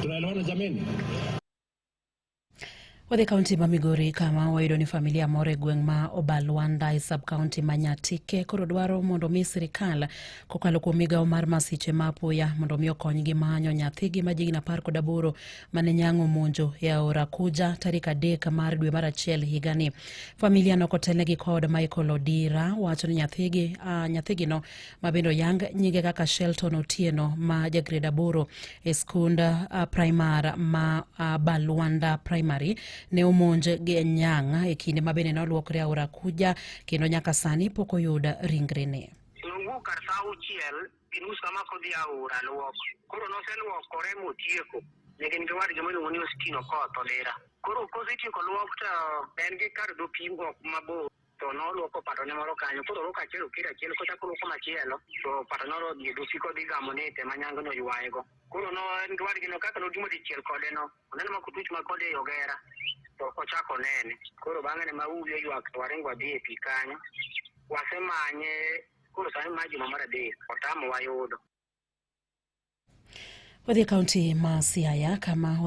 Tunaelewana jameni? Wadhi kaunti ma Migori kama wayudo ni familia moro e gweng' ma Obalwanda e sub kaunti ma Nyatike koro dwaro mondo mi sirikal kokalo kuom migawo mar masiche ma apoya mondo mi okonygi manyo nyathigi ma jahigni 18 mane nyang' omonjo e aora Kuja tarik 3 mar dwe mar achiel higani. Familia no kotelnegi kod Michael Odira wacho ni nyathigi nyathigino ma bende oyang nyinge kaka Shelton Otieno ma ja grade 8 e skund primar ma Balwanda Primary ne omonj gi nyang' e kinde ma bende noluokre aora Kuja kendo nyaka sani pok oyud ringrene. Nowuok kar saa 6:30 kama kodhi aora luok. Koro noseluokore motieko. Ne gin gi wadgi miluongo ni Ostino Koth Odira. Koro kosetieko luok to en gi kar dho pi ok mabor. To noluoko patone moro kanyo. Koro oluoko achiel okiro achiel kochako oluoko machielo to patone odhi e dho pi kodhi gamo nete ma nyang'no ywaye go. Koro no en gi wadgi no kaka nodimo dichiel kode no. Oneno ma kotuch ma kode e ogera to ok ochako onene. Koro bang'e ne ma uwi oywak to waringo wadhi e pi kanyo. Wasemanye koro sani ma juma mar 3 otamowa yudo. Wadhi e kaunti ma Siaya kama